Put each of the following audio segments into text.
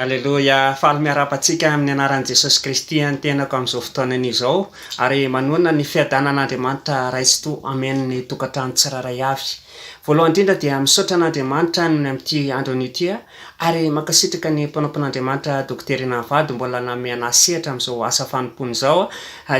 Aleloia! Faly miarahaba antsika amin'ny anaran'i Jesosy Kristy ny tenako amin'izao fotoana anio izao ary manohana ny fiadanan'Andriamanitra Ray Tsitoha hameno ny tokantrano tsirairay avy. Voalohany indrindra dia misaotra an'Andriamanitra ny amin'ity andro anio ity ary mankasitraka ny mpanompon'Andriamanitra Dokotera Rinah Vady mbola nanome an'ahy sehatra amin'izao asa fanompoana izao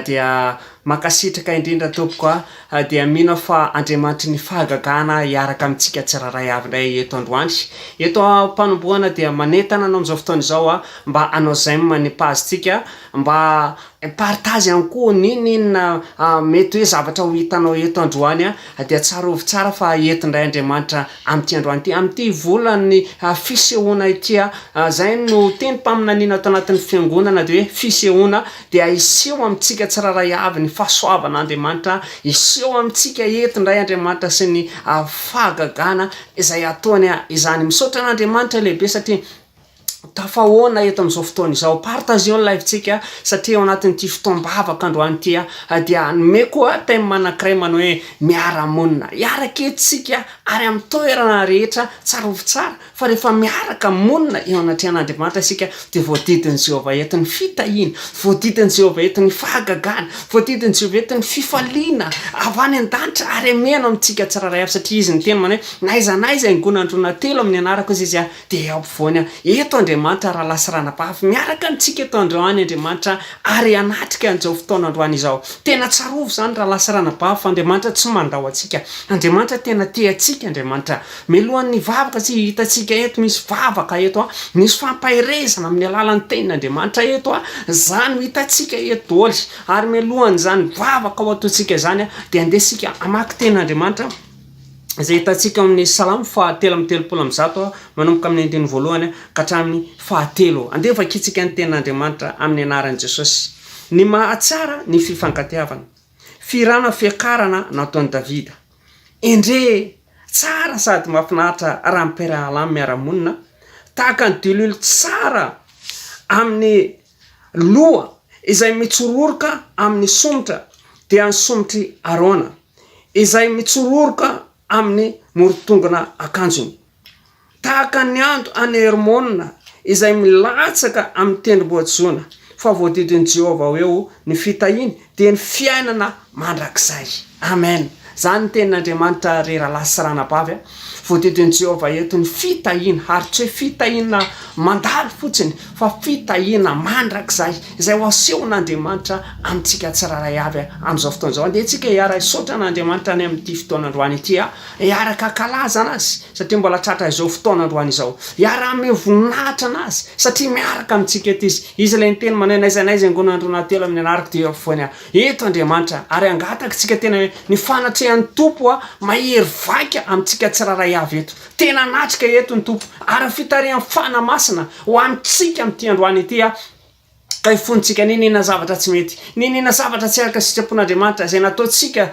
dia mankasitraka indrindra tompoko a! Dia mino aho fa Andriamanitry ny fahagagana hiaraka amintsika tsirairay avy indray eto androany. Eto am-panombohana dia manentana anao amin'izao fotoana izao aho mba hanao j'aime ny page-tsika, mba hi-partage ihany koa n'inon'inona mety hoe zavatra ho hitanao eto androany dia tsarovy tsara fa eto indray Andriamanitra amin'ity androany ity, amin'ity volan'ny fisehoana ity, izay no tenim-paminaniana ato anatin'ny fiangonana dia hoe fisehoana dia hiseho amintsika tsirairay avy ny fahasoavan'Andriamanitra, hiseho amintsika eto indray Andriamanitra sy ny fahagagana izay ataony izany. Misaotra an'Andriamanitra lehibe satria tafahoana eto amin'izao fotoana izao. Partageo ny live-tsika satria ao anatin'ity fotoam-bavaka androany ity dia nomeko thème anankiray manao hoe miara-monina. Hiaraka eto isika ary amin'ny toerana rehetra, tsarovy tsara Fa rehefa miaraka monina eo anatrehan'Andriamanitra isika, dia voadidin'i Jehovah eto ny fitahiana, voadidin'i Jehovah eto ny fahagagana, voadidin'i Jehovah eto ny fifaliana avy any an-danitra ary hameno amintsika tsirairay avy, satria Izy niteny manao hoe, N'aiza n'aiza hiangonan'ny roa na telo amin'ny anarako, hoy Izy, dia eo ampovoany aho. Eto Andriamanitra, rahalahy sy ranabavy, miaraka amintsika eto androany Andriamanitra ary hanatrika an'izao fotoana androany izao. Tena tsarovy izany, rahalahy sy ranabavy, fa Andriamanitra tsy mandao antsika. Andriamanitra tena tia antsika Andriamanitra. Mialohan'ny vavaka tsy hitantsika eto, misy vavaka eto an, misy fampaherezana amin'ny alalan'ny tenin'Andriamanitra eto an, zany no hitantsika eto daholo, ary mialohan'izany vavaka ho ataontsika izany an, dia andeha isika hamaky tenin'Andriamanitra izay hitantsika ao amin'ny Salamo faha 133 manomboka amin'ny andininy voalohany ka hatramin'ny fahatelo. Andeha vakintsika ny tenin'Andriamanitra amin'ny anaran'i Jesosy. Ny mahatsara ny fifankatiavana. Fihirana fiakarana nataon'i Davida. Endrey! Tsara sady mahafinaritra raha mpiarahalahy miara-monina, tahaka ny diloilo tsara amin'ny loha izay mitsororoka amin'ny somotra, dia ny somotr'i Arona, izay mitsororoka amin'ny morontongona akanjony. Tahaka ny ando any Hermona izay milatsaka amin'ny tendrombohitra-Ziona, fa voadidin'i Jehovah ho eo ny fitahiany, dia ny fiainana mandrakizay. Amen! Izany ny tenin'Andriamanitra ry rahalahy sy ranabavy a! Voadidin'i Jehovah eto ny fitahiana, ary tsy hoe fitahiana mandalo fotsiny, fa fitahiana mandrakizay, izay ho asehon'Andriamanitra amintsika tsirairay avy amin'izao fotoana izao. Andeha isika hiara-hisaotra an'Andriamanitra any amin'ity fotoana androany ity a! Hiaraka hankalaza Anazy, satria mbola tratra izao fotoana androany izao. Hiara-hanome voninahitra Anazy, satria miaraka amintsika eto Izy. Izy ilay niteny manao hoe, N'aiza n'aiza iangonana roa na telo amin'ny anarako dia eo afovoany Aho. Eto Andriamanitra, ary angataka isika tena hoe, ny fanatrehan'ny Tompo mahery vaika amintsika tsirairay avy eto. Tena hanatrika eto ny Tompo, ary ny fitarihan'ny Fanahy Masina ho antsika amin'ity androany ity, Ka ifontsika n'inon'inona zavatra tsy mety, n'inon'inona zavatra tsy araka ny sitrapon'Andriamanitra izay nataontsika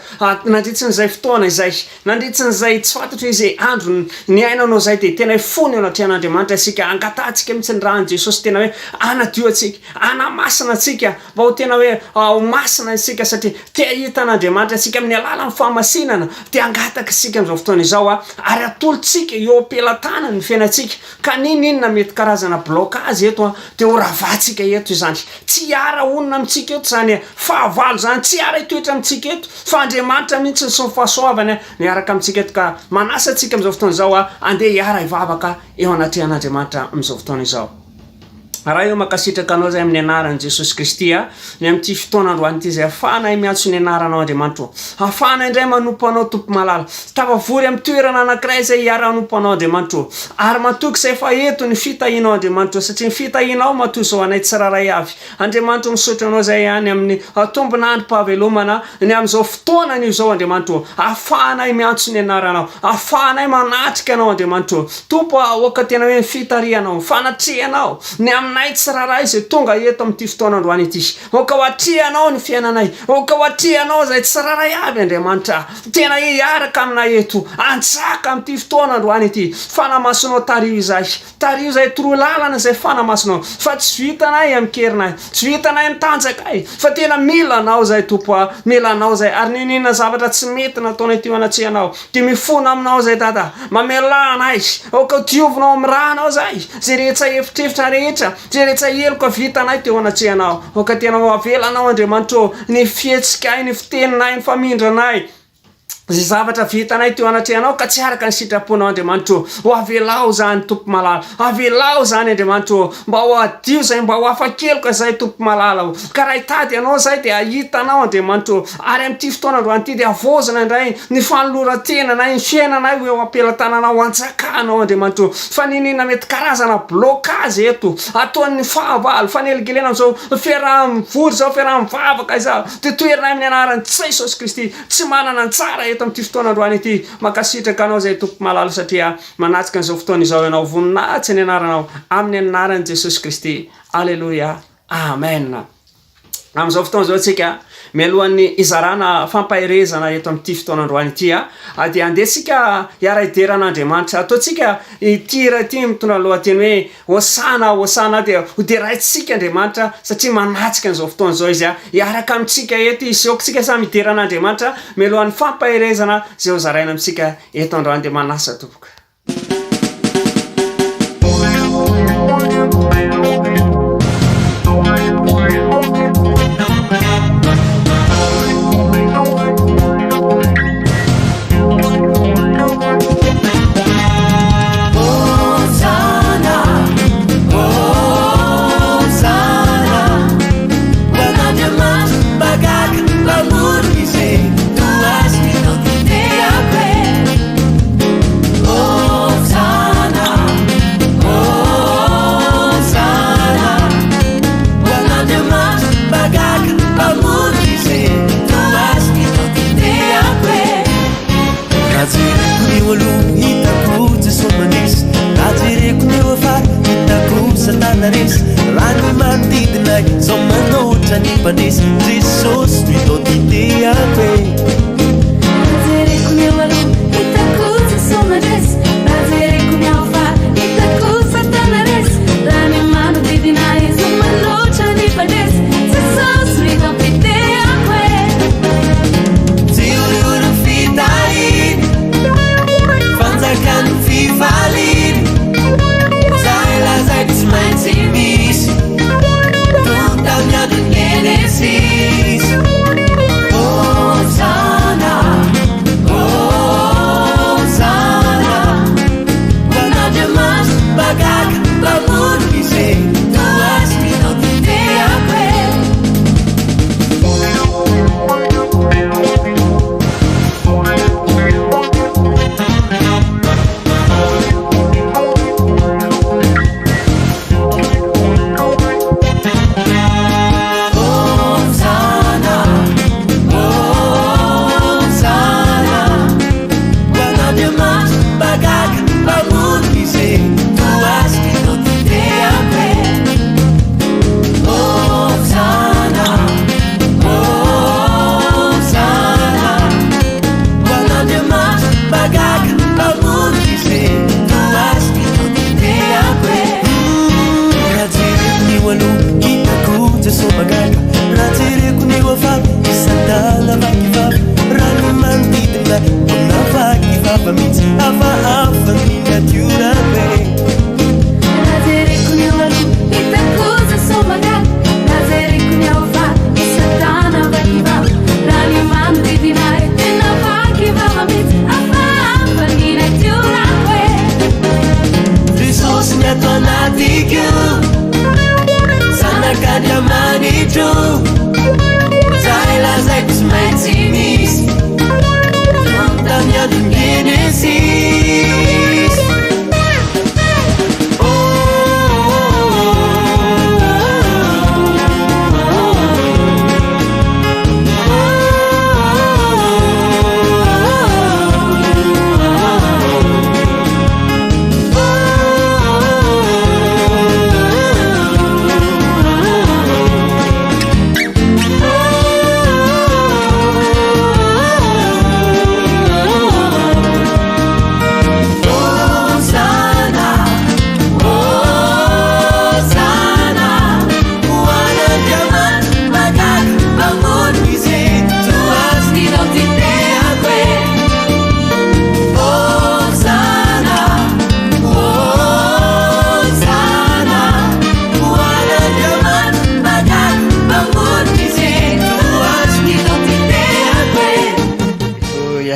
nandritrin'izay fotoana izay, nandritrin'izay tsy fantatro izay andro niainanao izay dia tena hifona eo anatrehan'Andriamanitra isika, angatahantsika mihitsy ny ràn'i Jesosy tena hoe hanadio antsika, hanamasina antsika mba ho tena hoe ho masina isika satria te hahita an'Andriamanitra isika amin'ny alalan'ny fahamasinana dia hangataka isika amin'izao fotoana izao ary atolotsika eo am-pelatanany ny fiainantsika Ka n'inon'inona mety karazana blocage eto an, dia ho ravantsika eto izany. Tsy hiara honina amintsika eto izany fahavalo izany, tsy hiara hitoetra amintsika eto, fa Andriamanitra mihitsy sy ny fahasoavany no hiaraka amintsika eto. Ka manasa antsika amin'izao fotoana izao aho, andeha hiara hivavaka eo anatrehan'Andriamanitra amin'izao fotoana izao. Ray ô, mankasitraka Anao izahay amin'ny anaran'i Jesosy Kristy a, ny amin'ity fotoana androany ity izay ahafahanay miantso ny anaranao Andriamanitra ô. Ahafahanay indray manompo Anao Tompo malala. Tafavory amin'ny toerana anankiray izay hiara-hanompo Anao Andriamanitra ô. Ary matoky izay fa eto ny fitahianao Andriamanitra ô, satria ny fitahianao matoa izao anay tsirairay avy. Andriamanitra ô, misaotra Anao izahay any amin'ny tombon'androm-pahavelomana ny amin'izao fotoana anio izao Andriamanitra ô, ahafahanay miantso ny anaranao, ahafahanay manatrika Anao Andriamanitra ô. Tompo a, aoka tena hoe ny fitarihanao, ny fanatrehanao, ny amin'ny. anay tsirairay izay tonga eto amin'ity fotoana androany ity. Aoka ho atrehanao ny fiainanay, aoka ho atrehanao izay tsirairay avy Andriamanitra. Tena hiaraka aminay eto, hanjaka amin'ity fotoana androany ity. Fanahy Masinao tariho izahay, tariho izahay, toroy lalana izay Fanahy Masinao, fa tsy vitanay amin-kerinay, tsy vitanay amin'ny tanjakay, fa tena mila Anao izahay Tompo a, mila Anao izahay, ary n'inon'inona zavatra tsy mety nataonay teo anatrehanao, dia mifona Aminao izahay Dada, mamelà anay, aoka ho diovinao amin'ny rànao izahay, izay rehetra efitrefitra rehetra, izay rehetra heloka vitanay teo anatrehanao, aoka tena ho avelanao Andriamanitra ô, ny fihetsikay, ny fiteninay, ny famindranay, izay zavatra vitanay teo anatrehanao ka tsy araka ny sitraponao Andriamanitra ô, ho avelao izany Tompo malala, avelao izany Andriamanitra ô, mba ho hadio izay, mba ho afa-keloka izay Tompo malala ô, ka raha hitady Anao izay dia hahita Anao Andriamanitra ô, ary amin'ity fotoana androany ity dia havaozina indray ny fanoloran-tenanay, ny fiainanay ho eo am-pelatananao, hanjakanao Andriamanitra ô, fa n'inon'inona mety karazana blocage eto ataon'ny fahavalo, fanelingelenana amin'izao fiaraha-mivory izao, fiaraha-mivavaka izao, dia toherinay amin'ny anaran'i Jesosy Kristy. Tsy manana ny tsara eto amin'ity fotoana androany ity. Mankasitraka Anao izay Tompo malala satria manatrika an'izao fotoana izao Ianao. Voninahitsy ny Anaranao amin'ny anaran'i Jesosy Kristy. Aleloia. Amen. Amin'izao fotoana izao tsika, mialohan'ny hizarana fampaherezana eto amin'ity fotoana androany ity, dia andeha tsika hiara-hidera an'Andriamanitra. Ataontsika ity hira ity mitondra ny lohateny hoe Hosana, Hosana dia ho deraintsika Andriamanitra satria manatrika an'izao fotoana izao Izy hiaraka amintsika eto Izy. Aoka isika samy hidera an'Andriamanitra mialohan'ny fampaherezana izay ho zaraina amintsika eto androany. Dia manasa tompoko. Raha jereko ny eo aloha hitako Jesoa mandresy Raha jereko ny eo afara hitako Satana resy Raha ny manodidina ahy zao manoatra ny mpandresy Jesosy no identité ako e Raha jereko ny eo aloha hitako Jesoa mandresy Raha jereko ny ao afara hitako Satana resy Raha ny manodidina ahy zao manoatra ny mpandresy Jesosy no identité ako e Tsy oriory fitahiny Fanjakan'ny fifaliany Zay lazaiko tsy maintsy misy Tonta amin'ny andron'ny Genesis Hosana.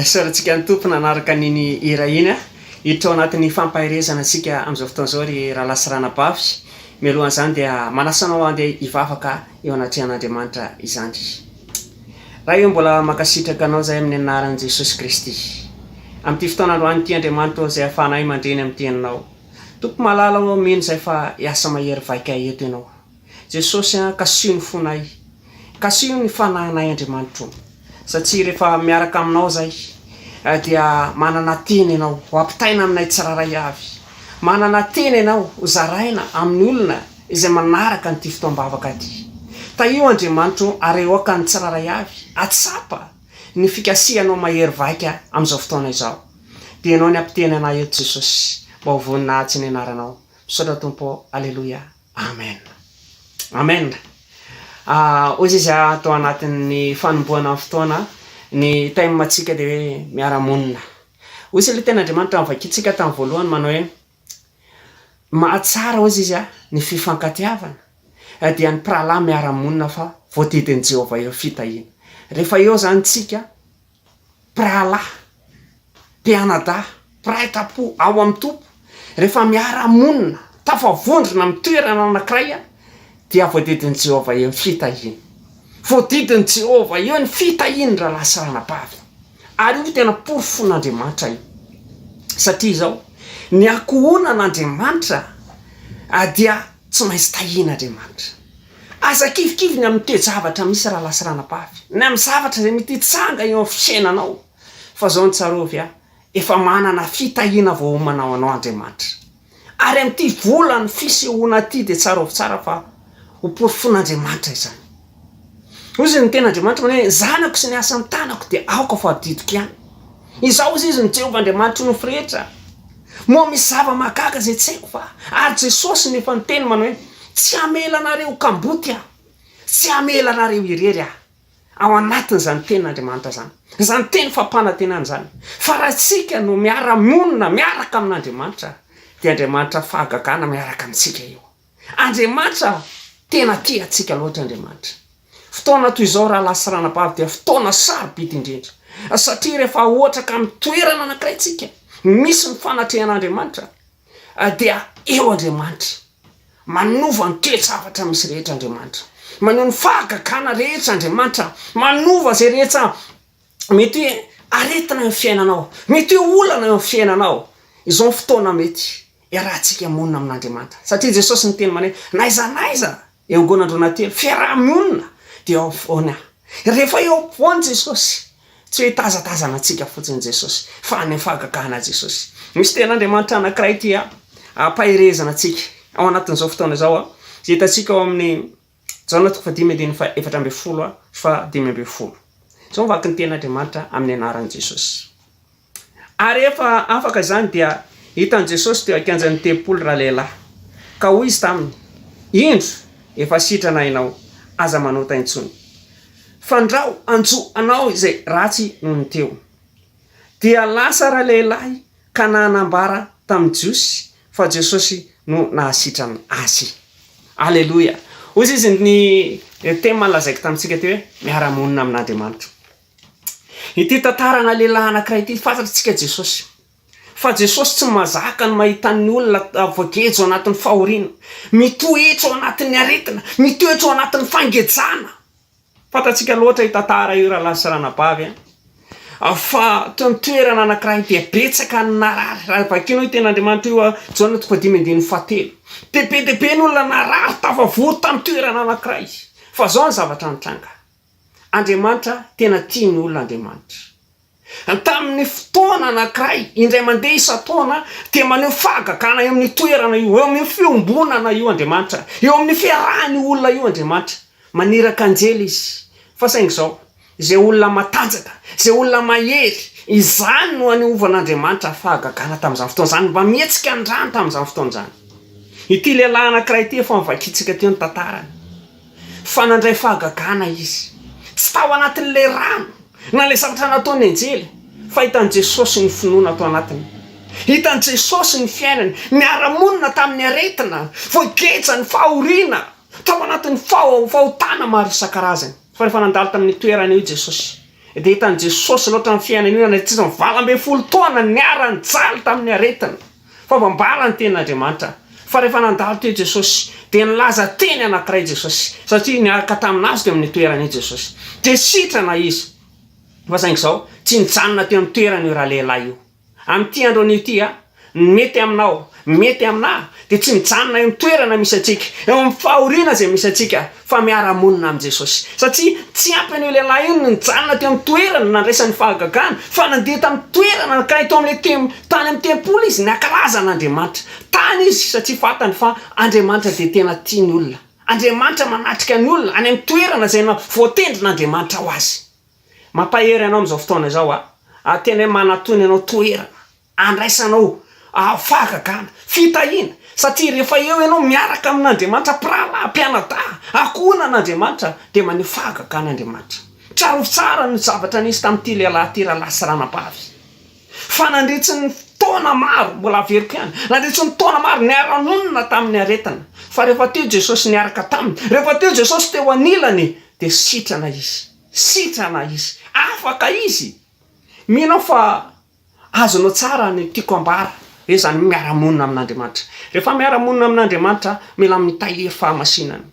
Isaorantsika ny Tompo nanaraka an'iny hira iny. Hiditra ao anatin'ny fampaherezana antsika amin'izao fotoana izao ry rahalahy sy ranabavy. Mialohan'izany dia manasa anao handeha hivavaka eo anatrehan'Andriamanitra izany. Ray ô mbola mankasitraka Anao izahay amin'ny anaran'i Jesosy Kristy. Amin'ity fotoana androany ity Andriamanitra ô izay ahafahanay mandre ny amin'ny teninao. Tompo malala ô mino izahay fa hiasa mahery vaika eto Ianao. Jesosy a, kasiho ny fonay, kasiho ny fanahinay Andriamanitro, satria rehefa miaraka aminao zay dia manana teny ianao ho ampitaina aminay tsirairay avy, manana teny ianao ho zaraina amin'ny olona izay manaraka an'ity fotoam-bavaka ity. Tahio Andriamanitro ary aoka ny tsirairay avy hahatsapa ny fikasihanao mahery vaika amin'izao fotoana izao. Dia ianao ny hampiteny anay eto Jesosy, mba ho voninahitsy ny anaranao. Misaotra Tompo ô, Aleloia. Amen. Amen. Hoy izy ato anatin'ny fanombohana ny fotoana, ny thème antsika dia hoe miara-monina. Hoy izy ilay tenin'Andriamanitra novakintsika tamin'ny voalohany manao hoe mahatsara hoy izy ny fifankatiavana dia ny mpirahalahy miara-monina fa voadidin'i Jehovah eo fitahiana. Rehefa eo izany tsika mpirahalahy, mpianadahy, mpiray tampo ao amin'ny Tompo, rehefa miara-monina, tafavondrona amin'ny toerana anankiray, dia voadidin'i Jehovah eo ny fitahiana. Voadidin'i Jehovah eo ny fitahiany rahalahy sy ranabavy. Ary io tena porofon'Andriamanitra io. Satria izao, ny ankohonan'Andriamanitra dia tsy maintsy tahian'Andriamanitra. Aza kivikivy ny amin'ny toe-javatra misy rahalahy sy ranabavy, ny amin'ny zavatra izay mety hitranga eo amin'ny fiainanao, fa izao no tsarovy a, efa manana fitahiana voaomana ho anao Andriamanitra. Ary amin'ity volan'ny fisehoana ity dia tsarovy tsara fa ho porofon'Andriamanitra izany. Hoy izy ny tenin'Andriamanitra manao hoe, ny zanako sy ny asan'ny tanako dia aoka fa adidiko ihany. Izao hoy izy ny Jehovah Andriamanitry ny nofo rehetra. Moa misy zava-mahagaga izay tsy haiko va? Ary Jesosy no efa niteny manao hoe, Tsy hamela anareo ho kamboty Aho, tsy hamela anareo irery Aho. Ao anatin'izany tenin'Andriamanitra izany, izany teny fampanantenana izany, fa raha isika no miara-monina miaraka amin'Andriamanitra, dia Andriamanitra fahagagana miaraka amintsika eo. Andriamanitra tena tia antsika loatra Andriamanitra. Fotoana toy izao rahalahy sy ranabavy dia fotoana sarobidy indrindra satria rehefa ohatra ka amin'ny toerana anankiray tsika misy ny fanatrehan'Andriamanitra dia eo Andriamanitra. Manova ny toe-javatra misy rehetra Andriamanitra. Maneho ny fahagagana rehetra Andriamanitra. Manova izay rehetra Mety hoe aretina eo amin'ny fiainanao, mety hoe olana eo amin'ny fiainanao. Izao ny fotoana mety iarahantsika monina amin'Andriamanitra. Satria Jesosy niteny manao hoe, n'aiza n'aiza iangonan-dRonatelo, fiaraha-monina dia eo afovoany aho. Rehefa eo afovoany Jesosy, tsy hoe hitazatazana antsika fotsiny Jesosy, fa haneho fahagagana Jesosy. Misy tenin'Andriamanitra anankiray ity ampaherezana antsika ao anatin'izao fotoana izao, izay hitantsika ao amin'ny Jaona toko fahadimy andininy faha-14 sy faha-15. Izao no vaky ny tenin'Andriamanitra amin'ny anaran'i Jesosy. Ary rehefa afaka izany dia hitan'i Jesosy teo an-kianjan'ny tempoly ralehilahy, ka hoy izy taminy, Indro, efa sitrana ianao, aza manota intsony, fandrao hanjo anao izay ratsy noho ny teo. Dia lasa ralehilahy ka nanambara tamin'ny Jiosy fa Jesosy no nahasitrana azy. Aleloia! Hoy izy ny thème lazaiko tamintsika teo hoe miara-monina amin'Andriamanitra. Ity tantarana lehilahy anankiray ity, fantatsika Jesosy. Fa Jesosy tsy mahazaka ny mahita ny olona voageja ao anatin'ny fahoriana, mitoetra ao anatin'ny aretina, mitoetra ao anatin'ny fangejana. Fantatsika loatra io tantara io rahalahy sy ranabavy a! Fa teo amin'ny toerana anankiray dia betsaka ny narary, raha vakianao io tenin'Andriamanitra io a, Jaona toko fahadimy andininy fahatelo, dia be dia be ny olona narary tafavory tamin'ny toerana anankiray, fa zao ny zavatra nitranga, Andriamanitra tena tia ny olona Andriamanitra. Tamin'ny fotoana anankiray, indray mandeha isan-taona, dia maneho fahagagana eo amin'io toerana io, eo amin'io fiombonana io Andriamanitra, eo amin'ny fiarahan'io olona io Andriamanitra. Maniraka anjely Izy. Fa saingy izao, izay olona matanjaka, izay olona mahery, izany no aneovan'Andriamanitra fahagagana tamin'izany fotoana izany, mba mihetsika ny rano tamin'izany fotoana izany. Ity lehilahy anankiray ity efa novakintsika teo ny tantarany. Fa nandray fahagagana izy. Tsy tao anatin'ilay rano, na ilay zavatra nataon'ny anjely, fa hitan'i Jesosy ny finoana tao anatiny. Hitan'i Jesosy ny fiainany, niara-monina tamin'ny aretina, voageja ny fahoriana, tao anatin'ny fahotana maro isan-karazany. Fa rehefa nandalo tamin'io toerana io Jesosy, Dia hitan'i Jesosy loatra ny fiainana io nandritra ny 18 taona niara-nijaly tamin'ny aretina. Fa voambara ny tenin'Andriamanitra fa rehefa nandalo teo Jesosy dia nilaza teny anankiray Jesosy satria niaraka tamin'azy teo amin'ny toerana io Jesosy. Dia sitrana izy. Fa saingy izao, tsy nijanona teo amin'ny toerana io ralehilahy io. Amin'ity andro anio ity, ny mety aminao, ny mety aminà, dia tsy mijanona eo amin'ny toerana misy antsika, eo amin'ny fahoriana izay misy antsika, fa miara-monina amin'i Jesosy. Satria tsy ampy an'io lehilahy io ny nijanona teo amin'ny toerana nandraisany fahagagana, fa nandeha tamin'ny toerana nankany tao amin'ilay tem, tany amin'ny tempoly izy, nankalaza an'Andriamanitra. Tany izy satria fantany fa Andriamanitra dia tena tia ny olona. Andriamanitra manatrika ny olona any amin'ny toerana izay voatendrin'Andriamanitra ho azy. Mampahery anao amin'izao fotoana izao aho, ary tena hoe manatona anao toerana andraisanao fahagagana, fitahiana, satria rehefa eo ianao miaraka amin'Andriamanitra, mpirahalahy, mpianadahy, ankohonan'Andriamanitra, dia maneho fahagagana Andriamanitra. Tsarovy tsara ny zavatra nisy tamin'ity lehilahy ity rahalahy sy ranabavy, fa nandritry ny taona maro, mbola averiko ihany, nandritry ny taona maro niara-nonina tamin'ny aretina, fa rehefa teo Jesosy niaraka taminy, rehefa teo Jesosy teo anilany, dia sitrana izy. Sitrana izy. Afaka izy. Mino aho fa azonao tsara ny tiako ambara hoe izany miara-monina amin'Andriamanitra. Rehefa miara-monina amin'Andriamanitra, mila mitahiry fahamasinana.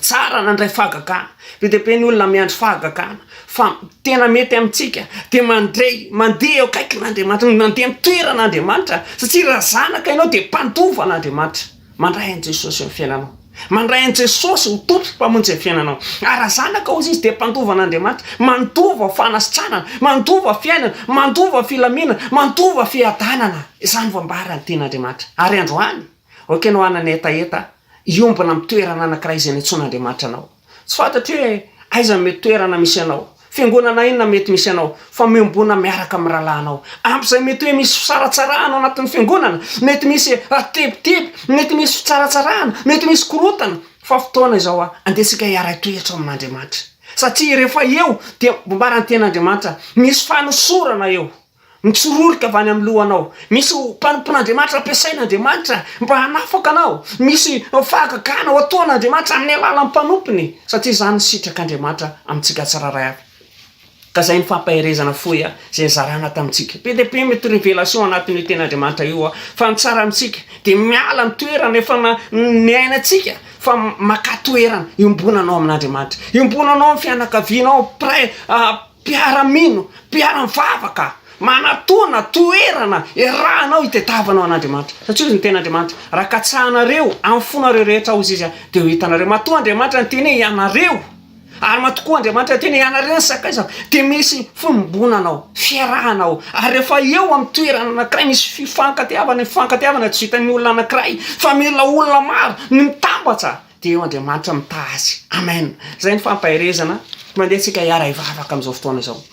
Tsara nandray fahagagana. Be dia be ny olona miandry fahagagana. Fa tena mety amintsika dia mandray, mandeha eo akaikin'Andriamanitra, mandeha amin'ny toeran'Andriamanitra. Satria raha zanaka ianao dia mpandova an'Andriamanitra. Mandray an'i Jesosy eo amin'ny fiainanao. Mandray an'i Jesosy ho Tompo sy Mpamonjy ny fiainanao. Ary raha zanaka hozy izy dia mpandova an'Andriamanitra. Mandova fanasitranana, mandova fiainana, mandova filaminana, mandova fiadanana. Izany vao ambara ny tian'Andriamanitra. Ary androany, aoka ianao hanana hetaheta hiombona amin'ny toerana anankiray izay niantsoan'Andriamanitra anao. Tsy fantatro hoe aiza no mety toerana misy anao, fiangonana inona mety misy anao, fa miombona miaraka amin'ny rahalahinao. Ampy izay mety hoe misy fisaratsarahana ao anatin'ny fiangonana, mety misy tebiteby, mety misy fitsaratsarahana, mety misy korontana, fa fotoana izao andeha isika hiara-hitoetra ao amin'Andriamanitra. Satria rehefa eo dia ambaran'ny tenin'Andriamanitra, misy fanosorana eo. Mitsororika avy any amin'ny lohanao. Misy mpanompon'Andriamanitra ampiasain'Andriamanitra mba hanafaka anao. Misy fahagagana ho ataon'Andriamanitra amin'ny alalan'ny mpanompony, satria izany no sitrak'Andriamanitra amintsika tsirairay avy. Ka izay ny fampaherezana fohy izay nizarana tamintsika. Be dia be mety révélation anatin'io tenin'Andriamanitra io, fa ny tsara amintsika dia miala ny toerana efa niainantsika fa makà toerana iombonanao amin'Andriamanitra, iombonanao amin'ny fianakavianao, mpiray Mpiara-mino, mpiara-mivavaka, manatona toerana iarahanao hitetavanao an'Andriamanitra. Satria hozy ny tenin'Andriamanitra, raha katsahanareo amin'ny fonareo rehetra hozy Izy dia ho hitanareo. Matoa Andriamanitra niteny hoe ianareo, ary matoa koa Andriamanitra niteny hoe ianareo ny sakaizako, dia misy fiombonana ao, fiarahana ao. Ary rehefa eo amin'ny toerana anankiray misy fifankatiavana, ny fifankatiavana tsy vitan'ny olona anankiray fa mila olona maro ny mitambatra. Dia eo Andriamanitra mitaha azy. Amen. Izay ny fampaherezana. Mandeha tsika hiara hivavaka amin'izao fotoana izao.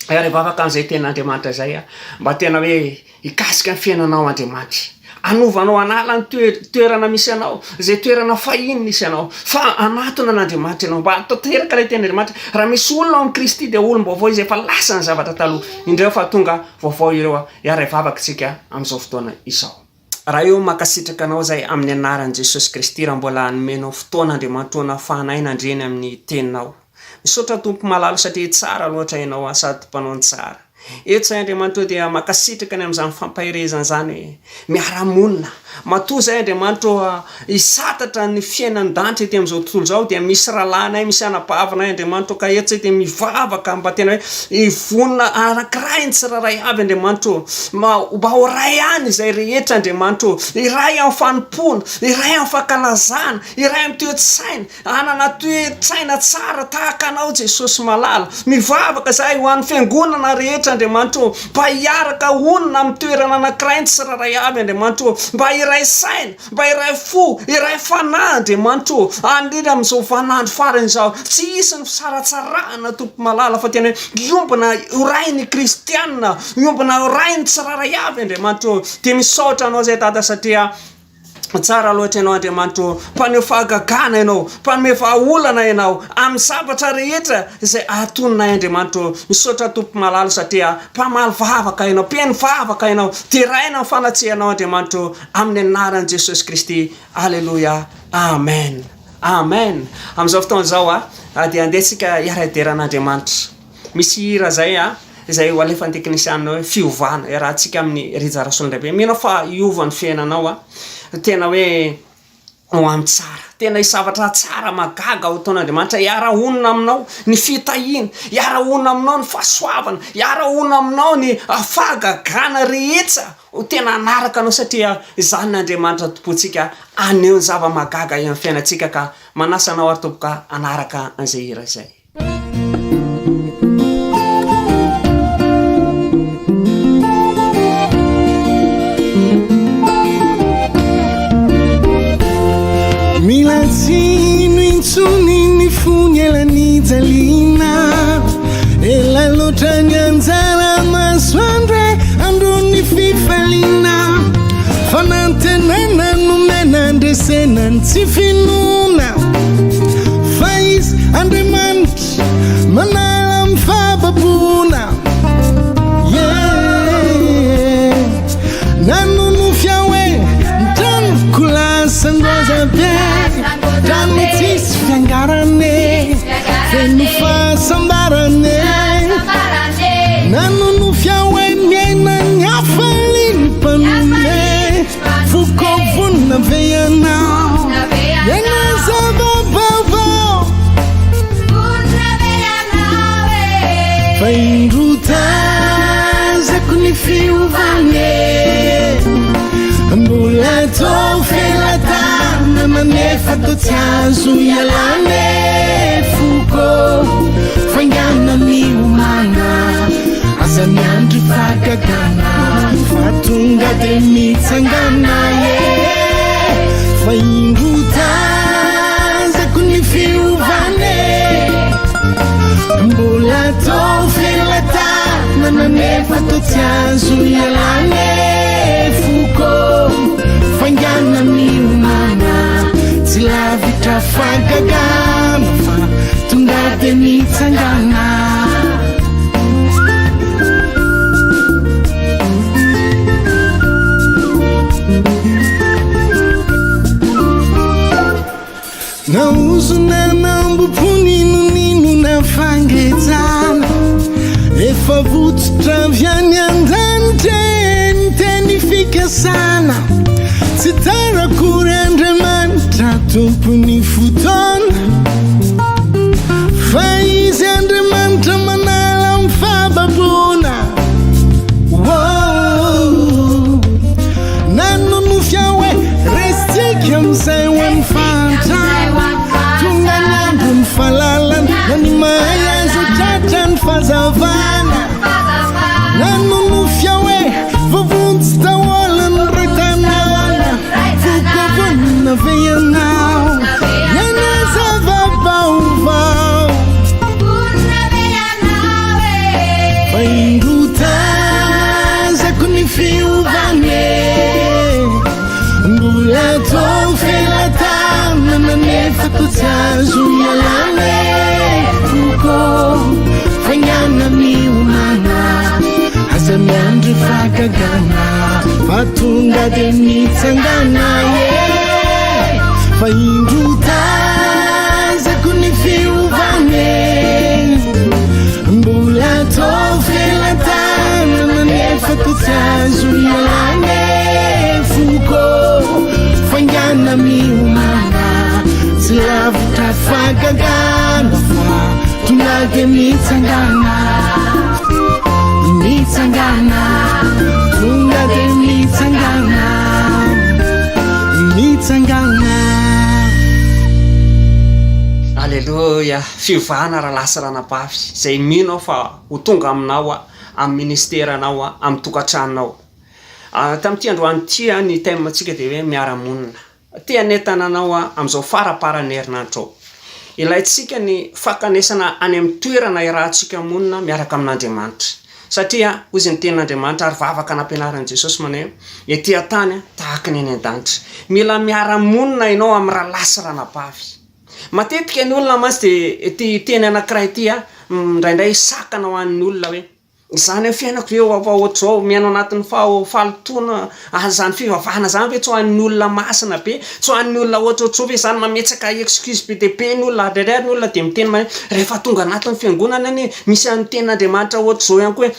Hiara hivavaka amin'izay tenin'Andriamanitra izay mba tena hoe hikasika ny fiainanao Andriamanitra. Hanova anao hanala ny toerana misy anao, izay toerana fahiny nisy anao, fa hanatona an'Andriamanitra ianao. Mba tanteraka ilay tenin'Andriamanitra. Raha misy olona ao amin'i Kristy dia olom-baovao izy, efa lasa ny zavatra taloha. Indreo fa tonga vaovao ireo. Hiara hivavaka isika amin'izao fotoana izao. Ray ô mankasitraka anao zay amin'ny anaran'i Jesosy Kristy raha mbola nomenao fotoana Andriamanitra ô nahafahanay nandre ny amin'ny teninao. Misaotra Tompo malala satria tsara loatra ianao sady mpanao ny tsara. Eto zay Andriamanitra ô dia mankasitraka ny amin'izany fampaherezana izany hoe miara monina. Matoa zay Andriamanitra ô hisantatra ny fiainan-danitra ety amin'izao tontolo izao dia misy rahalahinay misy anabavinay Andriamanitra ô ka eto zay dia mivavaka mba tena hoe hivonona anankiray ny tsirairay avy Andriamanitra ô mba ho iray ihany izay rehetra Andriamanitra ô iray amin'ny fanompoana iray amin'ny fankalazana iray amin'ny toe-tsaina hanana toe-tsaina tsara tahaka anao Jesosy malala mivavaka izahay ho an'ny fiangonana rehetra Andriamanitra ô mba hiaraka honina amin'ny toerana anankiray ny tsirairay avy Andriamanitra ô mba hiray saina Mba iray fo, iray fanahy Andriamanitra ô, ary indrindra amin'izao vaninandro farany izao, tsy hisy ny fisaratsarahana Tompo malala fa tena hoe hiombona ho ray ny kristiana, hiombona ho ray ny tsirairay avy Andriamanitra ô, dia misaotra Anao izay Dada satria tsara loatra Ianao Andriamanitra ô, mpaneho fahagagana Ianao, mpanome vahaolana Ianao amin'ny zavatra rehetra izay ahatononay Andriamanitra ô, misaotra Tompo malala satria mpamaly vavaka Ianao, mpihaino vavaka Ianao, deraina ny fanatrehanao Andriamanitra ô, Amin'ny anaran'i Jesosy Kristy Aleloia Amen Amen Amin'izao fotoana izao a dia andeha tsika hiara-hidera an'Andriamanitra. Misy hira izay a, izay ho alefan'ny teknisianina hoe fiovana, iarahantsika amin'i Rija Rasolondraibe. Mino aho fa hiova ny fiainanao a, tena hoe ho amin'ny tsara. Tena hisy zavatra tsara mahagaga ho ataon'Andriamanitra, hiara-honina aminao ny fitahiana, hiara-honina aminao ny fahasoavana, hiara-honina aminao ny fahagagana rehetra ho tena hanaraka anao satria izany ny Andriamanitra Tompontsika haneho ny zava-mahagaga eo amin'ny fiainantsika ka manasa anao ary tompoko hanaraka an'izay hira izay. Mila tsino intsony ny fony ela nijaliana Ela loatra ny anjara masoandro e andron'ny fifaliana Fanantenana nomena andresena ny tsy finoana Fa izy Andriamanitra manala amin'ny fahababoana Yeah Nanonofy aho hoe ny tranoko lasa ngoza be Trano tsisy fiangarana e Feno fahasambarana e Nanonofy aho hoe miaina ny hafalian'ny mpanome Foko vonona ve ianao Miaina zava-baovao Vonona ve ianao e Fa indro tazako ny fiovana e Mbola tô felatanana nefa tô tsy azo ialana e Foko faingana miomana Aza miandry fahagagana Fa tonga de mitsangana e Fa indro tazako ny fiovana e Mbola tô felatanana nefa tô tsy azo ialana e Foko faingana miomana Tsy lavitra fahagagana fa tonga de mitsangana. Naozona nambom-po ninoninona fangejana Efa votsotra avy any an-danitra e ny teny fikasana Tsy tara akory Andriamanitra tompon'ny fotoana Fa izy Andriamanitra manala amin'ny fahababoana Wow Nanonofy aho hoe resintsika amin'izay ho an'ny fahantrana Tonga ny andron'ny fahalalana Na ny mahay aza tratra ny fahazavana Nanonofy aho hoe voavonjy daholo ny ray tanàna Foko vonona ve ianao Hiaina zava-baovao Vonona ve ianao e Fa indro tazako ny fiovana e Mbola tô felatanana nefa tô tsy azo ialana e Foko faingana miomana Aza miandry fahagagana Fa tonga de mitsangana e Fa indro tazako ny fiovana e Mbola tô felatanana nefa tô tsy azo ialana e Foko faingana miomana Tsy lavitra fahagagana fa tonga de mitsangana Mitsangana Tonga de mitsangana Mitsangana Aleloia! Fiovana rahalahy sy ranabavy, izay mino aho fa ho tonga aminao aho, amin'ny ministeranao aho, amin'ny tokantranonao. Tamin'ity androany ity ny thème-ntsika dia hoe miara-monina. Te hanentana anao aho amin'izao faramparan'ny herinandro izao. Ilaintsika ny fankanesana any amin'ny toerana iarahantsika monina miaraka amin'Andriamanitra. Satria, hoy izy ny tenin'Andriamanitra ary vavaka nampianarin'i Jesosy manao hoe, Ety an-tany tahaka ny any an-danitra. Mila miara-monina ianao amin'ny rahalahy sy ranabavy. Matetika ny olona mantsy dia ity teny anankiray ity indraindray sakana ho an'ny olona hoe. Izany amin'ny fiainako ve fa ohatr'izao miaina ao anatin'ny fahalotoana ary izany fivavahana izany ve tsy ho an'ny olona masina be, tsy ho an'ny olona ohatrohatr'izao ve izany mametsaka excuse be dia be ny olona, indraindray ary ny olona dia miteny hoe rehefa tonga anatin'ny fiangonana anie misy an'ny tenin'Andriamanitra ohatr'izao ihany koa hoe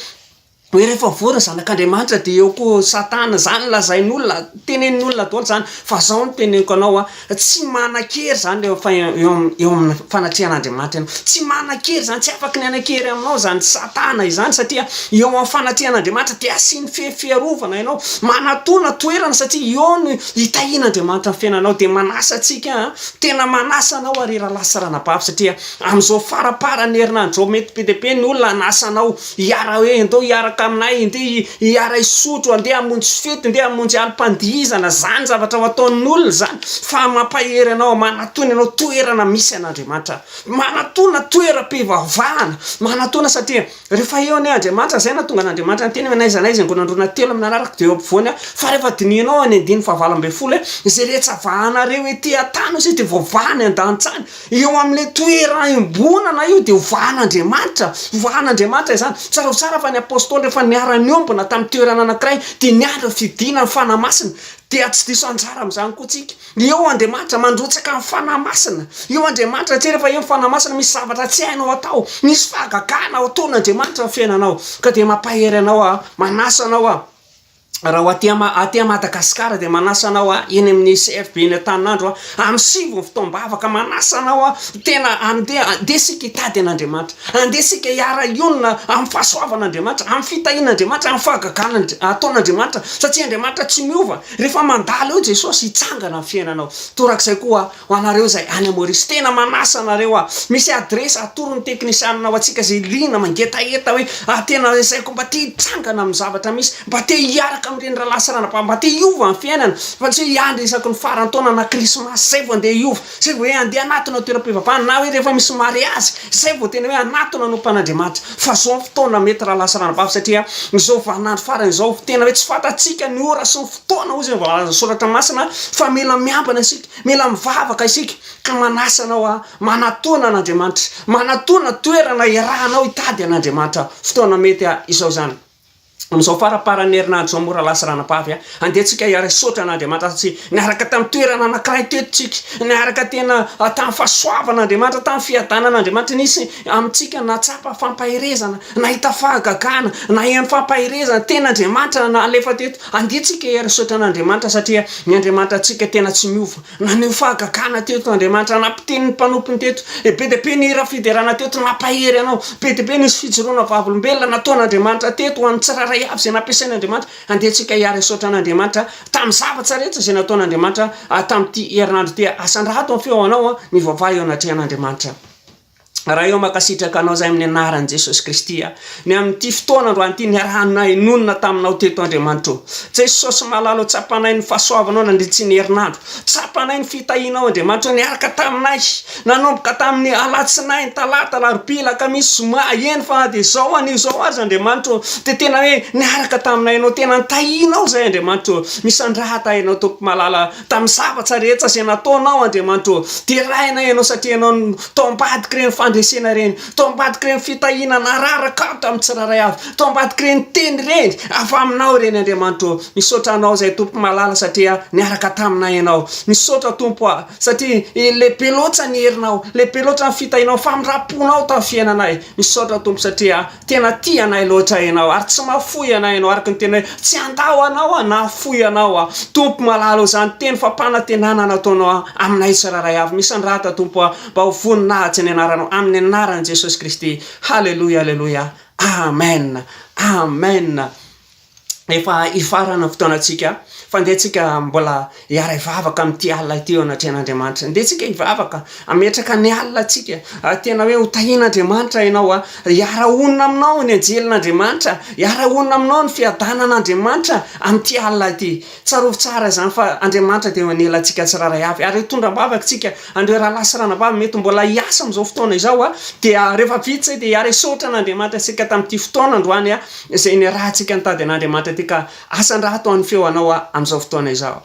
hoe rehefa vory ny zanak'Andriamanitra dia eo koa satana, izany no lazain'olona, tenenin'olona daholo izany, fa izao no teneniko anao an, Tsy manan-kery izany rehefa eo eo amin'ny fanatrehan'Andriamanitra ianao. Tsy manan-kery izany, tsy afaky ny hanan-kery aminao izany Satana izany satria eo amin'ny fanatrehan'Andriamanitra dia asiany fehy fiarovana ianao. Manatona toerana satria eo no hitahian'Andriamanitra ny fiainanao. Dia manasa antsika an, tena manasa anao ary rahalahy sy ranabavy satria amin'izao faramparan'ny herinandro izao mety be dia be ny olona hanasa anao hiara hoe ndao hiaraka aminay, ndeha hiara hisotro, andeha hamonjy fety, ndeha hamonjy alim-pandihizana, zany zavatra ho ataon'olona zany, fa mampahery anao, manatona ianao toerana misy an'Andriamanitra, manatona toeram-pivavahana, manatona satria rehefa eo anie Andriamanitra, zay nahatonga an'Andriamanitra niteny hoe n'aiza n'aiza angonandrona telo amin'ny anarako dia eo ampovoany aho, fa rehefa dinihinao any andininy faha-18 hoe izay rehetra vahanareo ety an-tany hozy izy dia voavaha any an-danitra any, Eo amin'ilay toeram-iombonana io dia hovahan'Andriamanitra, hovahan'Andriamanitra izany. Tsarovy tsara fa ny Apostoly rehefa niara-niombona tamin'ny toerana anankiray dia niandry ny fidinan'ny Fanahy Masina. Dia tsy diso anjara amin'izany koa tsika. Eo Andriamanitra mandrotsaka ny Fanahy Masina. Eo Andriamanitra tsy rehefa eo ny Fanahy Masina misy zavatra tsy hainao atao, misy fahagagana ataon'Andriamanitra amin'ny fiainanao. Ka dia mampahery anao aho, manasa anao aho. Raha ho aty aty Madagasikara dia manasa anao aho eny amin'ny CFB eny Antaninandro aho amin'ny sivy ny fotoam-bavaka manasa anao aho tena andeha andeha isika hitady an'Andriamanitra andeha isika hiara-hionona amin'ny fahasoavan'Andriamanitra amin'ny fitahian'Andriamanitra amin'ny fahagagana ataon'Andriamanitra satria Andriamanitra tsy miova rehefa mandalo eo Jesosy hitsangana ny fiainanao torak'izay koa Ho anareo izay any Maurice, tena manasa anareo aho. Misy adiresy atoron'ny teknisianina ho antsika izay liana, mangetaheta hoe ah tena ezaiko mba te hitsangana amin'ny zavatra misy, mba te hiaraka amin'ireny rahalahy sy ranabavy, mba te hiova ny fiainana, fa tsy hoe hiandry isaky ny faran'ny taona na krismasy izay vao andeha hiova, izay vao hoe andeha hanatona toeram-pivavahana na hoe rehefa misy mariazy izay vao tena hoe hanatona hanompo an'Andriamanitra. Fa izao ny fotoana mety rahalahy sy ranabavy satria izao vaninandro farany izao tena hoe tsy fantatsika ny ora sy ny fotoana hoy izay voalazan'ny soratra masina fa mila miambina isika. Mila mivavaka isika ka manasa anao aho, manatona an'Andriamanitra, manatona toerana iarahanao hitady an'Andriamanitra. Fotoana mety izao izany. Amin'izao faramparan'ny herinandro izao moa rahalahy sy ranabavy a, andeha tsika hiara-hisaotra an'Andriamanitra satria niaraka tamin'ny toerana anankiray teto tsika, niaraka tena tamin'ny fahasoavan'Andriamanitra, tamin'ny fiadanan'Andriamanitra. Nisy amintsika nahatsapa fampaherezana, nahita fahagagana, naheno fampaherezana, tena Andriamanitra nalefa teto. Andeha tsika hiara-hisaotra an'Andriamanitra satria ny Andriamanitra antsika tena tsy miova. Naneho fahagagana teto Andriamanitra, nampiteny ny mpanompony teto. E be dia be ny hira fiderana teto nampahery anao. Be dia be nisy fijoroana vavolombelona nataon'Andriamanitra teto ho an'ny tsirairay avy izay nampiasain'Andriamanitra. Andeha tsika hiara-hisaotra an'Andriamanitra tamin'ny zavatra rehetra izay nataon'Andriamanitra tamin'ity herinandro ity. Asandrato ny feo anao, mivavaha eo anatrehan'Andriamanitra. Ray ô mankasitraka anao zahay amin'ny anaran'i Jesosy Kristy a. Ny amin'ity fotoana androany ity niarahanay nonina taminao teto Andriamanitra ô. Jesosy malala ô tsapanay ny fahasoavanao nandritry ny herinandro. Tsapanay ny fitahianao Andriamanitra ô niaraka taminay nanomboka tamin'ny alatsinainy, talata, alarobia, alakamisy, zoma, eny fa na dia izao anio izao aza Andriamanitra ô dia tena hoe niaraka taminay ianao tena nitahianao izahay Andriamanitra ô. Misandrahata ianao Tompo malala. Tamin'ny zavatra rehetra izay nataonao Andriamanitra ô, deraina Ianao satria Ianao no tao ambadik'ireny fandresena ireny, tao ambadik'ireny fitahiana nararaka tamin'ny tsirairay avy, tao ambadik'ireny teny ireny, avy aminao ireny Andriamanitra ô. Misaotra Anao izay Tompo malala satria niaraka taminay Ianao. Misaotra Tompo a, satria lehibe loatra ny herinao, lehibe loatra ny fitahianao, famindram-ponao tamin'ny fiainanay. Misaotra Tompo satria Tena tia anay loatra Ianao ary tsy mahafoy anay Ianao araka ny teny hoe tsy handao Anao aho na hahafoy Anao aho. Tompo malala o izany teny fampanantenana nataonao aminay tsirairay avy. Misandrata Tompo a mba ho voninahitsy ny anaranao amin'ny anaran'i Jesosy Kristy. Haleloia Aleloia. Amen. Amen. Efa hifarana ny fotoanantsika fa ndeha tsika mbola hiara-hivavaka amin'ity alina ity eo anatrehan'Andriamanitra. Ndeha tsika hivavaka, hametraka ny alina tsika, tena hoe ho tahian'Andriamanitra ianao a, hiara-honina aminao ny anjelin'Andriamanitra, hiara-honina aminao ny fiadanan'Andriamanitra amin'ity alina ity. Tsarovy tsara izany fa Andriamanitra dia eo anelantsika tsirairay avy ary hitondra am-bavaka tsika an'ireo rahalahy sy ranabavy mety mbola hiasa amin'izao fotoana izao a, dia rehefa vita izay dia hiara-hisaotra an'Andriamanitra isika tamin'ity fotoana androany a. Izay niarahantsika nitady an'Andriamanitra ity ka asandrato ny feo anao aho. amin'izao fotoana izao.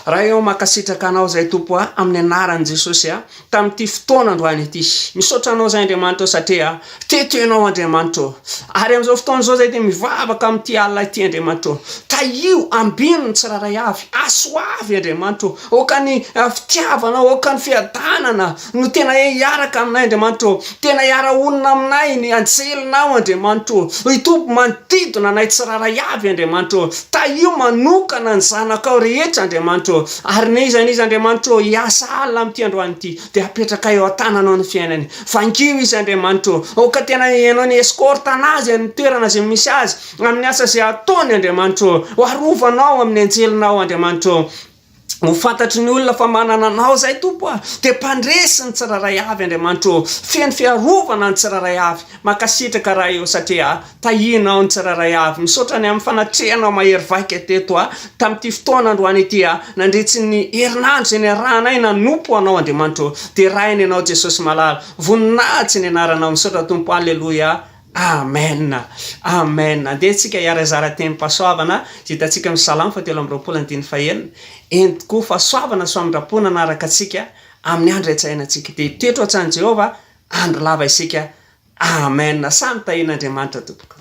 Ray ô, mankasitraka Anao izahay Tompo a, amin'ny anaran'i Jesosy a, tamin'ity fotoana androany ity. Misaotra Anao izahay Andriamanitra ô satria teto Ianao Andriamanitra ô. Ary amin'izao fotoana izao izahay dia mivavaka amin'ity alina ity Andriamanitra ô. Tahio, ambino ny tsirairay avy, asoavy Andriamanitra ô. Aoka ny fitiavanao, aoka ny fiadanana no tena hiaraka aminay Andriamanitra ô. Tena hiara-honina aminay ny anjelinao Andriamanitra ô. Hitombo manodidina anay tsirairay avy Andriamanitra ô. Tahio manokana ny zanakao rehetra Andriamanitra ô. Ary n'iza n'iza Andriamanitra ô hiasa alina amin'ity androany ity dia apetrakay eo an-tananao ny fiainany. Vangio izy Andriamanitra ô. Aoka tena ianao ny escorte anazy amin'ny toerana izay misy azy, amin'ny asa izay ataony Andriamanitra ô. Ho arovanao amin'ny anjelinao Andriamanitra ô. Ho fantatry ny olona fa manana Anao izahay Tompo a! Dia mpandresy ny tsirairay avy Andriamanitra ô! Feno fiarovana ny tsirairay avy. Mankasitraka Ray ô satria tahianao ny tsirairay avy. Misaotra ny amin'ny fanatrehanao mahery vaika teto a! Tamin'ity fotoana androany ity a! Nandritry ny herinandro izay niarahanay nanompo Anao Andriamanitra ô! Deraina Ianao Jesosy malala. Voninahitsy ny anaranao. Misaotra Tompo. Aleloia. Amen Amen Andeha tsika hiara-hizara tenim-pahasoavana izay hitantsika amin'ny Salamo fahatelo amby 20 andininy fahenina. Eny tokoa, fahasoavana sy famindram-po nanaraka antsika amin'ny andro iantsainantsika. Dia hitoetra ao an-tsahan'i Jehovah andro lava isika. Amen Samy tahian'Andriamanitra tompoko.